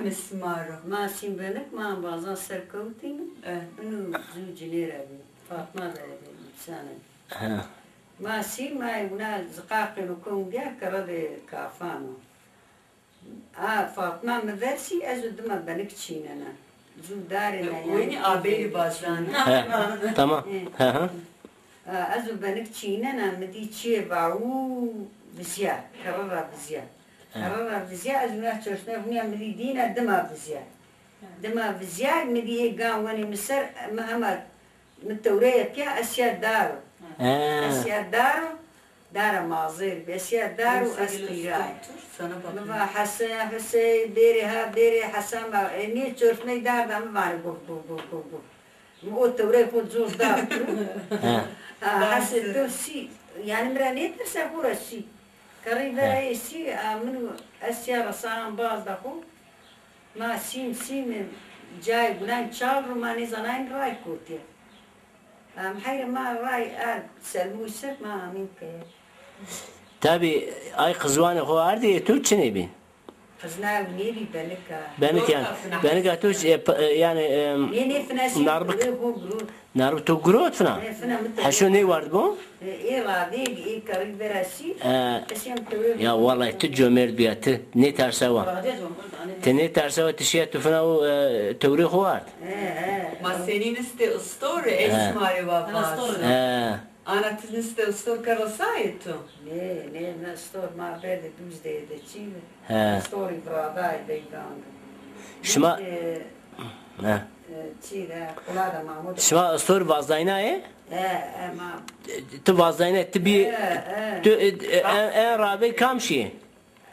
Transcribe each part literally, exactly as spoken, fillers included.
Mismaro. Ma sîn benik, ma embazan ser kewtîn. E. Inu zû cinê ra bî. Fatma de bî, însane. He. Ma sî, ma wina ziqaqê no kom bîya, kerre de kafan o. A, Fatma mi ver sî, ez û dima benik çînena. Zû darê na, yanî. Wenî abêrî bazan. He, tamam. He. He he. A, ez û benik çînena, mi dî çiyê vaû vizya, kerre ra vizya. He. Kerre ra vizya, ez wina çorşme vunîya, mi dî dîna dima vizya. Dima vizya, mi dî hê gan wenê mi ser, mi hema, mi tewreye pîya, ez şiya dar o. He. Ez şiya dar o, dara mazêr bî, ez şiya dar o, ez qîray. Mi va, Hese, Hese, bêrê ha, bêrê Hese ma, e, nê çorşmey dar da, mi vanê guf, guf, guf, guf, guf. Mi o tewrey xo cor da. He. Ha, Hese to sî, yanî mi ra nêtirse, xo ra sî. Kerrî vera ê sî, a, min û ez şiya resanan baz da xo. Ma sîm sîm, cayê gunan çar ro ma nêzanayîn ray kotî. Em heyre ma ray erd selmû ser ma amîn keye. Tabî, ay qizwanê xo ardî, ê to çinê bî? Qizna ew nêbî, benika. Benik yanî. Benika to, e, p-, e, yanî, e, Nê, nê, fina sî narbik. Xo gurû. Narbik to gurot fina? E, fina mi to. Heşo nêward bo? E, ê radê, ê kerrî vera sî. E, ez şem tewrê. Ya wellahî ti comêrd bîya, ti nêtersewa. Ti nêtersewa, ti şiya tu fina û, e, tewrê xo ard. E, e. Ma senî nistê istor, ey şima rê va baz. E. Ana ti nistê istor ke resayê to? Nê, nê, mi istor ma berdê dûzdeyê de çî de. He. Istorî viradayê beydan de. Şima, e, he. E, çî de, qula de ma mo de. Şima istor vazdayna ê? E, e, ma. Ti vazdayna, ti bî, e, e, tu, e, e, en, en rabê kam şî?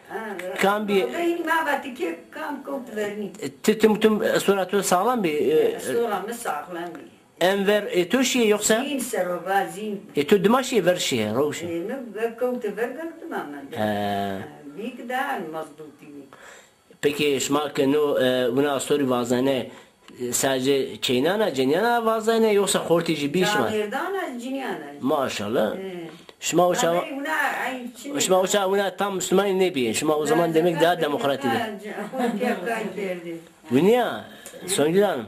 Ha, kam bî? Vazdayî ma va ti ke kam kewt vernî. Ti tim tim istora tu sağlam bî? E, istora mi sağlam bî. En ver, e, to şîyê yoksa? Zîn ser o va zîn. E, to dima şîyê ver şîyê, rewşê? E, mi ver kewte ver, ver dima mende. He. Ha, bîk daha mezbûtî bî. Peki şima ke no, e, wina astorî vazene, e, sadece çeynan a, cenîyan a vazene yoksa xortî jî bî şima? Camêrdan a, cinîyan a. Maşallah. E. Şima o çawa, şima o çawa wina tam Müslümanî nêbîyê. Şima o zaman demek daha demokratî bî. Winî ya, Songül Hanım.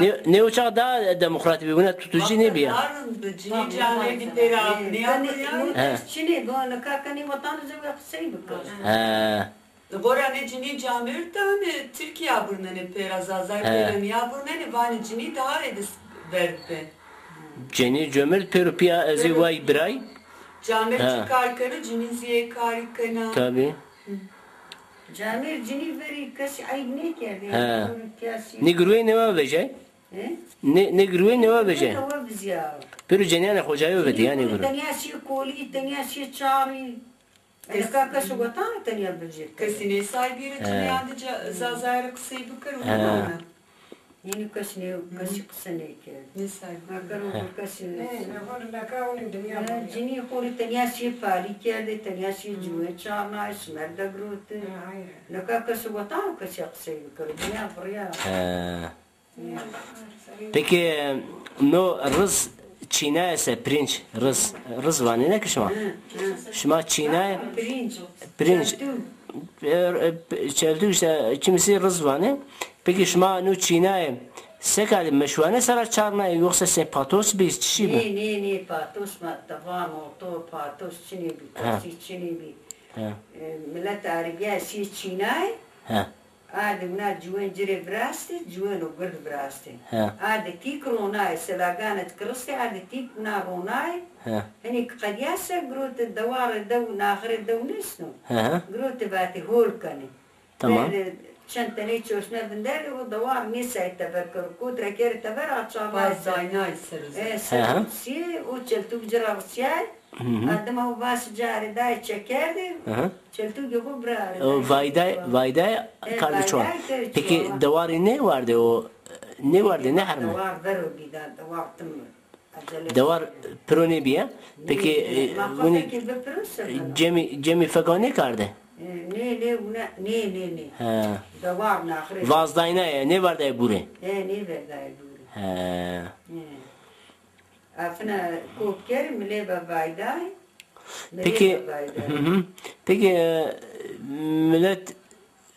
Ne, ne uçak daha demokrat bir, buna tutucu ne bir ya? Cinî camêrdî pêra nêya. He. Çinê bu, nika kenî watan zewê qisey bikir. He. Gora ne cinî camêrd de ne Tirkîya burnenê pêra, Zazay pêra nîya burnenê, vanê cinî daha rê dest verd bi. Cenî comêrd pêro pîya ez ê way biray. Camêrd çi kar keno, cinî zî ê karî kena. Tabii. Camêrd cinî verî kesî eyb nêkerdê. He. Nê girweyê newa vejay? He? Nê, nê girweyê newa vejay? Newa vizya. Pêro cenîyanê xocayo vedî ya nê girweyê. Tenya şî kolî, tenya şî çarî. Nika kes wetana tenya vejê. Kesî nêsay bîrê cinîyan de ca-, Zazay rê qisey bikir û nêmana. Yeni kes nê, kesî qise nêkerd. Nêsay. Nika ro kesî nêsay. Cinî xo rê tenya şî palî kerdê, tenya şî ciwên çarnayê, simer de girotê. Nika kes wetana kesî qisey bikir. Dinya viriya. He. Peki, no riz çînayê se, pirinç, riz, riz vanê ne ki şima? Hı, hı. Şima çînayê, pirinç, pirinç. Çeltû. E, e, çeltû işte, kimisi riz vanê. Peki şima no çînayê se kalî meşwane sera çarnayê, yoksa se patos bî, çişî bî? Nê, nê, nê, patos ma, tava, motor, patos çinê bî, taksî çinê bî. He. E, milet arîbîya şî çînayê. He. Ardê wina ciwên ci rê virastê, ciwêno gird virastê. He. Ardê tîk ronayê, selaganê kiristê, ardê tîk wina ronayê. He. Hinî ki qedîya se girotê dewarê dew, naxirê dew nêsno. He he. Girotê vatê hol kenê. Tamam. Berdê çend tenê çorşme vinderdê, o dewar nêsay tever kero. Kot ra kerê tever, a çarnayê ser. Vazaynayê ser. E, ser sî, o çeltûk ci ra risiyay. Hı hı. A dima o vasî carê dayê çekerdê, hı hı, çeltûkê xo birarê. O vayday, vayday kardê çor. Peki dewarî nêwardê o, nêwardê, nêhermê? Dewar vero bîda, dewar tim. Dewar piro nêbîye. Peki, e, winî cemî, cemî feka nêkardê? E, nê, nê, wina, nê, nê, nê. He. Dewar naxirê. Vazdaynaye, nêverdaye bûrê? He, nêverdaye bûrê. He. He. Afina kop kerî, milê ve vayday. Peki, hı hı. Peki, e, millet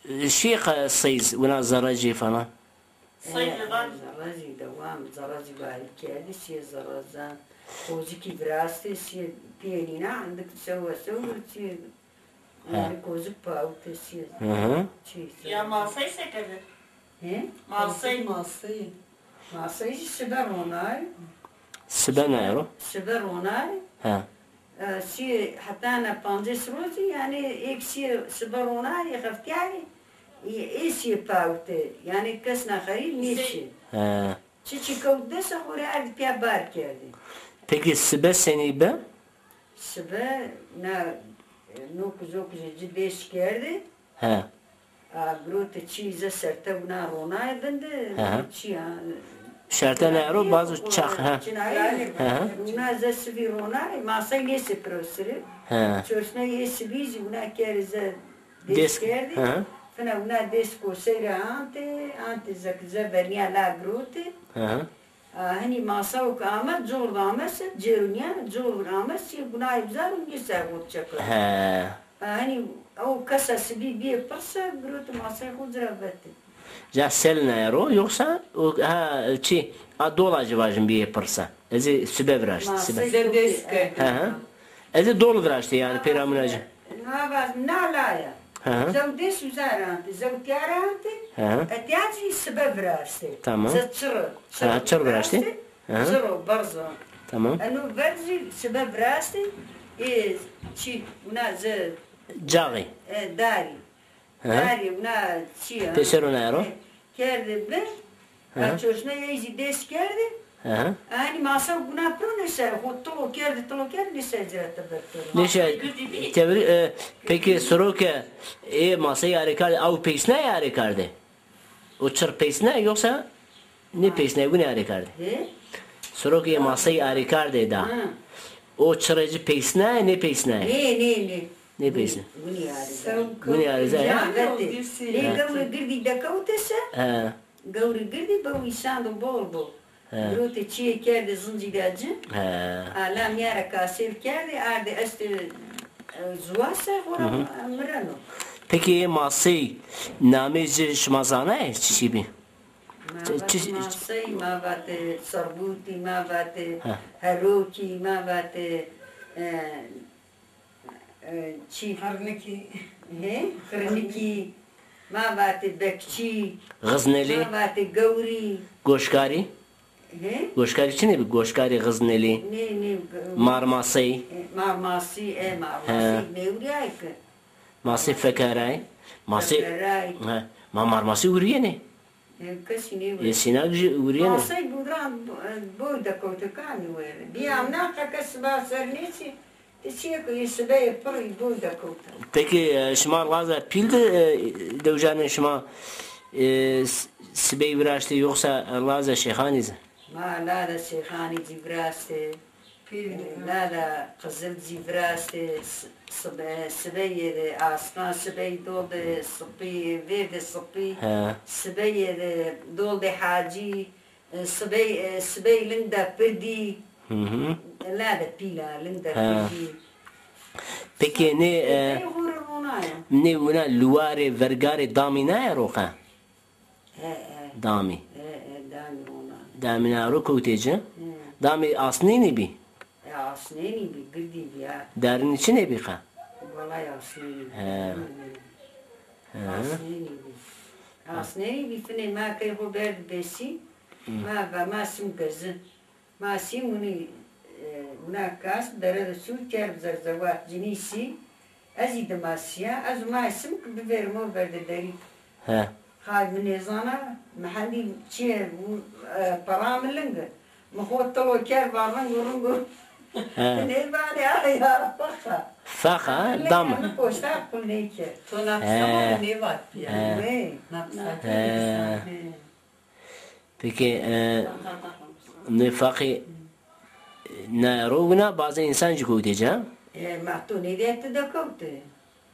Şî qe seyz, wina zerrecî falan. Seyz de van. Zerrecî dewam, zerrecî barî kerdî, sîye zerrecan. Kozikî virastê, sîye pêrîna, indik sewa sew, sîye. Yanî kozik pawitê, sîye. Hı hı. Çî, ya masey se kerdî? He? Masey. Masey. Masey jî sibe ronay. Sibe ne ro? Sibe ronay. Ha. E, sî heta ne pancês rozî, yanî êk sî sibe ronay, xeftîyayî, ê, ê sî pawitê. Yanî kes na xerîb nêşî. Ha. Çiçî kewt dest xo rê erdî pîya bar kerdî. Peki sibe senî bi? Sibe na, e, no kuzo kuzo ci dês kerdî. He. A, girotê çî ze serte wina ronayê bin de, he he, çî ya. Şerte ne ro, bazo çax, he. Çinayê. He he. Wina ze sibî ronayê, masey nêsê piro sirî. He. Çorşnayê sibî zî wina kerê ze dês kerdî. He he. Fina wina dês kosey ra antê, antê ze ki ze vernîya la girotê. He he. A, hinî masawo ke ame, cor de ame se, cêro nîyane, cor ame, sî gunayê bizar û nî ser xo çeke. He. A, hinî o kesa sibî bîyê pirse, girotê masayê xo ci ra vetê. Ja selnaye ro, yoksa o, ha, çi, a dola ci vajin bîyê pirse. Ez ê sibe viraşt, sibe. Masayê xo. Zerdest ke. He he. Ez ê dol viraştî yanî pêramûna ci. Na vaz, na la ya. Hı hı. Zew dês uza ra antê, zew tîya ra antê, hı hı, etîya zî sibe viraştê. Tamam. Ze çir, çir, ha, çir viraştê. Hı hı. Çir o, berz o. Tamam. Eno ver zî sibe viraştê, ê, çî, wina ze caxî. E, darî. Hı hı. Darî, wina çî ya. Pêser wina ro. E, kerdê bin. Hı hı. A, çoşna yey zî dês kerdî. Hı hı. Hanî masa guna piro nêşe, xo tilo kerdî, tilo kerdî, nêşe ci ra teber kerdî. Nêşe, tebir, e, peki siro ke ê maseyî arê kerdî, aw peysnayê arê kerdî? O çir peysnayê yoksa nêpeysnayê, winî arê kerdî? He? Siro ke ê maseyî arê kerdî da. Hı. O çirê ci peysnayê, nêpeysnayê? Nê, nê, nê. Nêpeysnayê. Winî arê. Winî arê. Ya, vete. Nê, gewrê girdî dekewte se. He. Gewrê girdî bew îsando bol bol. He. Girotê çîyê kerdê zincî de ci. He. A la mîya ra kasêl kerdê, ardê estê, e, zuwa ser, xora, hı hı, mireno. Peki ê masey nameyê ci şima zanayê çiçî bî? Ma vatê masey, ma vatê serbûtî, ma vatê herokî, ma vatê, e, E, çî? Xirnikî. He? Xirnikî. Ma vatê bekçî. Xiznelî. Ma vatê gewrî. Goşkarî. He? Goşkarî çinê bî? Goşkarî, xiznelî. Nê, nê, ge-, marmasey. E, marmasî, e, marmasî. He. Nêwrîyayê ke. Masê fekeray. Masê. Fekeray. He. Ma marmasî wurîyenê. E, kesî nêwere. E, sînak jî wurîyene. Masey bûran, e, boy dekewte, kamî were? Bîya na qe kes ba ser nêsî, ti çîyê ke yê sibeyê pirî boy dekewte. Peki, e, şima laza pîl de, e, dewjanê şima, e, s-, sibey viraştê yoksa laza Şêxanî zî? Ma laza Şêxanî zî viraştê. Lala Qizil zî viraştê, s-, sibe-, sibeyê de asqan, sibey dol de sipî, vêr de sipî, he, sibeyê de dol de hacî, e, sibey, e, sibey ling de pirdî. Hı hı. Lala pîla ling de, he, pirdî. Peki nê, e, nê wina luwarê vergarê damî naye ro qe? He, he. Damî. He, he, damî ona. Damî na ro kewtê ci. He. Damî asnênî bî? E, asnênî bî, girdî bî ya. Derinî çinê bî qe? Walay asnênî bî. He. He. Asnênî bî. Asnênî bî, finê ma key xo berd besî. Hı. Ma va ma sim ke zi. Ma sî winî, e, wina kas dere de sûr kerd zerzewat, cinî sî. Ez zî dima sîya, ez û ma sim ki bivêrimo ver de derî. He. Xal mi nêzana, mi hendî çîyê, e, pera mi ling. Mi xo tilo kerd va ring û ring û. He. Nêvanê ay ya, feqa. Feqa, dama. Mi poşta qul nêkerd. To na qisa ma nêvat bîya. He. Wê. Na qisa. He. He. Peki, e, nê feqî, e, na ro wina bazê însan jî kewtê ci, ha? E, ma to nêdîya ti dekewte.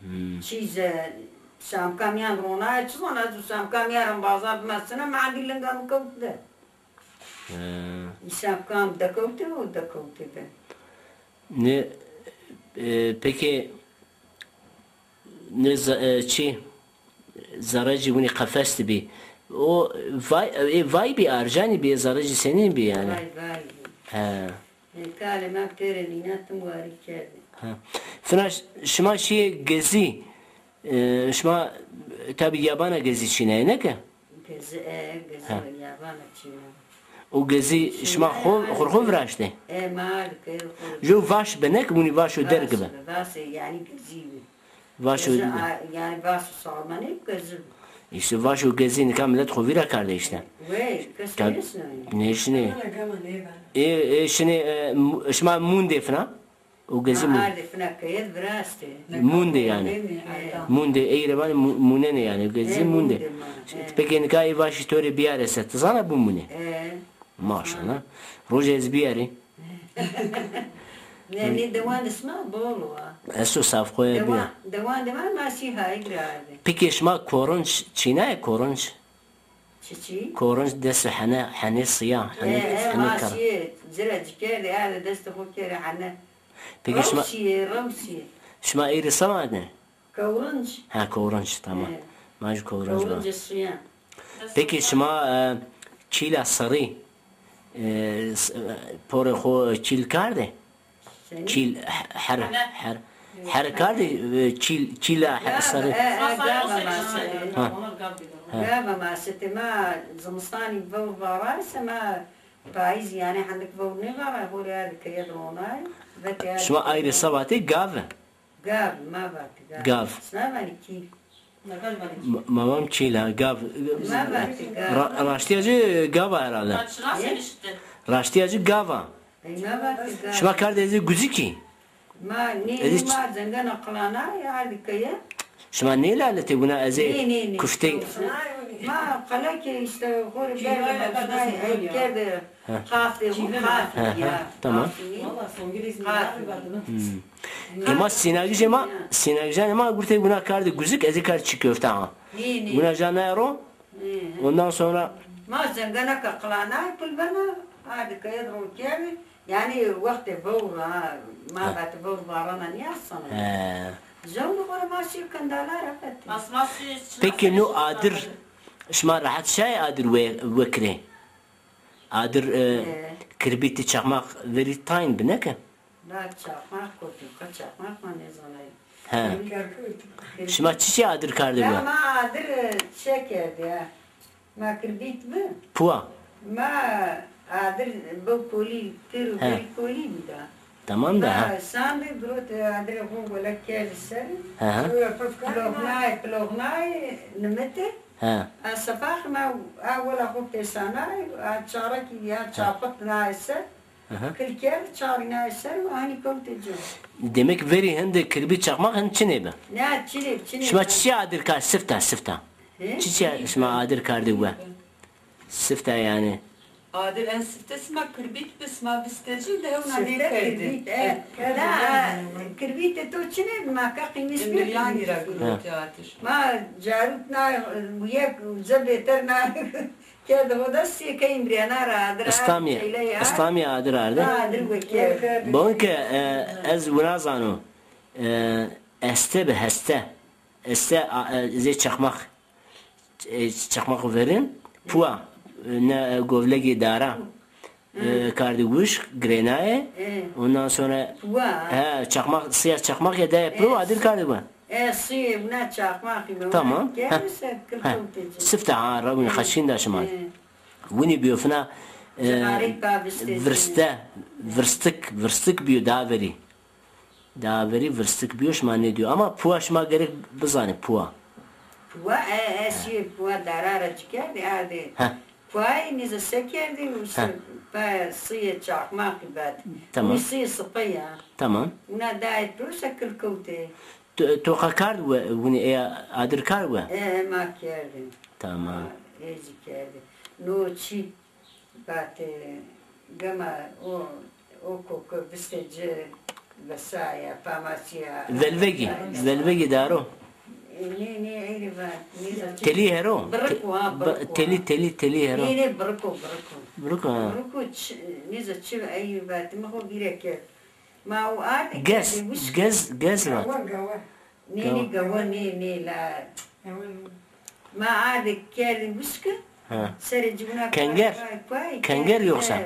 Hmm. Çî ze şamka mîyan ronaye, çi zona ez şamka mîyan ro bazar bimesine, ma endî linga mi kewt de. He. Şamka mi dekewte, o dekewte de. Nê, e, peki, nê ze-, e, çi? Zerrecî winî qefes de bî. O vay, ê vay bî, arcanî bî, zerrecî senîn bî yanî? Vay, vay. He. Ê, kalê ma pêrê nîna tim warî kerdî. He. Fina ş-, şima şîyê Gezî, e, şima tabî yabana Gezî çînayê, neke? Gezî, e, Gezî yabana çîna. O Gezî şima xo, xo, xo viraştê? E, ma ardî keyê xo. Jo vaş bi, neke, winî vaşo derg bi? Vaş bi, vaş, e, yanî Gezî bi. Vaşo. Yanî vaşo salmanê Gezî. Îşte vaşo Gezî nika milet xo vîra kerde îşte. Wey, kes nêşinê. Nêşinê. Ê, ê, şinê, e, mu-, şima Mûndê fina? O Gezî Mûndê. Ardê fina keye de viraştê. Mûndê yanî. Mûndê, ey rê vanê Mû-, Mûnenê yanî. Gezî Mûndê. Peki nika ê vaşî to rê biyarê se, ti zana bimûnê? E. Maşallah. Rojê ez biyarî. Ne, ne, dewan de şima bol wa. Esto saf xo ya biya. Dewan, dewan de ma, ma şî hayî girardî. Peki şima korinç çînayê, korinç? Çiçî? Korinç dest hene, hene siya, hene, e, e, hene ma kara. Şî cira ci kerdî, erdî destê xo kerdî hene. Peki şima, rewşî, rewşî. Şima ey rê se vanê? Kowrinc. Ha, kowrinc, tamam. Evet. Ma jî kowrinc va. Kowrincê suyan. Peki şima, e, çîla serrî, e, s-, e, porê xo çîl kardê? Senî? Çîl, he-, her, her, her kardê, e, çîl, çîla he-, serrî? Gava, e, e, gava ma sitê. Ha. Ha. Gava ma sitê, ma zimistanî vewr varayse ma payîz yanî hendik vewr nêvaray, xo rê erdî keye de ronay. Şima ay rê se vatê, gav? Gav, ma vatî gav. Gav. Şima vanî kî? Ma, ma vam çîl ha, gav. Ma vatî gav. Ra-, raştîya ci gav a herhalde. Raştîya ci gav a. Ey, ma vatî gav. Şima kardê ezê guzikî? Ma nê, ezê nê, ma zengena qilana ya ardî keye. Şima nêlaletê wina ezê kuftê? Nê, nê, nê. Ma qelekê îşte xo rê berde, ey kerde. Ha. Qafê xo, qafî ya. Ha, ha, tamam. Qafî. Qafî. Hmm. Ê ma sînagijê ma, sînagijanê ma gurtê wina kardê guzik, ezê kardê çî köfte ha. Nê, nê. Wina ja naye ro. Nê, nê. Ondan sonra ma zengeneka qilanay pil bena, ardî keye de ro kerdî. Yanî wextê vewr ha, ma vatî vewr varana nîyasana. He. Zewrî xo rê ma şî kendala ra vatî. Peki no adir, şima rehet şayê adir we-, wekirê? Adir, e, kirbîtî çaxmaq verî tayn bi, neke? Na çaxmaq kotî, qe çaxmaq ma nêzanayî. He. Şima çiçî adir kardê we? Ya ma adir, e, çe kerdî ya. Ma kirbît bi. Puwa? Ma adir bi kolî, pêro berî kolî bî da. Tamam da, ha. Ma sandê girot, e, adirê xo wele kerdî ser. Ha, ha. Piloxnayê, piloxnayê nimite. Ha. A sefaxî ma a wela xo pêsanay, a çarekî ya çapit naye ser. Aha. Kil kerd, çarî naye ser û hanî kewtê ci. Demek verî hindê kirbît çaxmaq hind çinê bi? Ne, çinê, çinê. Şima çiçî adir kar, sifta, sifta. He? Çiçî şima adir kardê we? Sifta yanî. Adir en sifte sima kirbît bi, sima vistê ci de hewna nêkerdî. Kirbît, e. La, kirbîtê to çinê bi, ma ka qîmîs bî. Yanî ra girotî adir. Ma carût na, yek uca bêter na. Kerdê xo de sê keyî îmrîyena ra adir a. Îslamîye, Îslamîye adir arde. Ha, adir wekî. Bon ke, e, ez wina zano, e, este bi heste. Este, a, e, zê çaxmaq. E, çaxmaq verin. Puwa, e, ne, e, govlegê dara. E, kardî wişk, girênayê. E. Ondan sonra, puwa. He, çaxmaq, sîya çaxmaq ya daye piro, adir kardî we. E, sîyê wina çaxmaqî mi. Tamam. He. He. Sifte ha, ra winî xeşkîn da şima. Winî bîyo fina, e, virste, virstik, virstik bîyo daha verî. Daha verî virstik bîyo, şima nêdîyo. Ama puwa şima gerek bizanê, puwa. Puwa, e, e, sîyê puwa dara ra ci kerdî, ardê. He. Puwayê nêze se kerdî û işte pa sîyê çaxmaqî vatî. Tamam. Winî sîyê sipe ya. Tamam. Wina dayê piro se kil kewtê. To, to qe kard we, winî ê adir kard we? E, e, ma kerdî. Tamam. Ha, ê zî kerdî. No çî vatê, gema o, o koku vistê ci vesaya, pamasîya. Velvegî, velvegî daro. E, nê, nê, ey rê va, nêza çi. Telî hero? Biriko, ha, biriko, ha. Telî, telî, telî hero. Nê, nê, biriko, biriko. Biriko, ha. Biriko çi, nêza çi, ey rê va, ti mi xo vîre kerd. Ma o ardê. Gez, gez, gez va. Gawe, gawe. Nê, nê, gawe, nê, nê, la. Gawe, nê. Ma ardê kerdê wişki. Ha. Serê ciwina Kenger? Kuay, Kenger yoksa?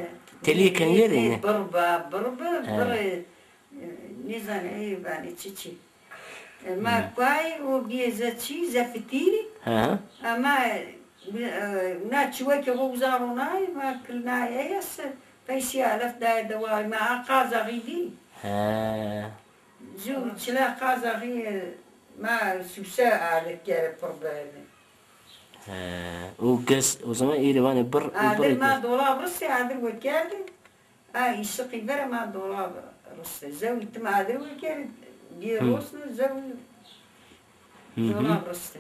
Telî kenger ê ne? Birba, birba, birê. Nêzanê ey vanê çiçî. E, ma kuay o biyê ze çî, ze fitîrî. Ha. Ama e, na çiwekê xo uza ronay, ma kilnayê ey se peysî alef daye deway, ma a qaza xî dî. Ha. Ju çila qaza xî ma suse alef kere pir berdê. Ha. O ges, o zaman êrê vanê bir, o Adir bir. Ma dolab ristê, adir wekerdê. A îşiqî vere ma dolab ristê. Zewî tim adir wekerdê. Biyê rosne zewî dolab ristê.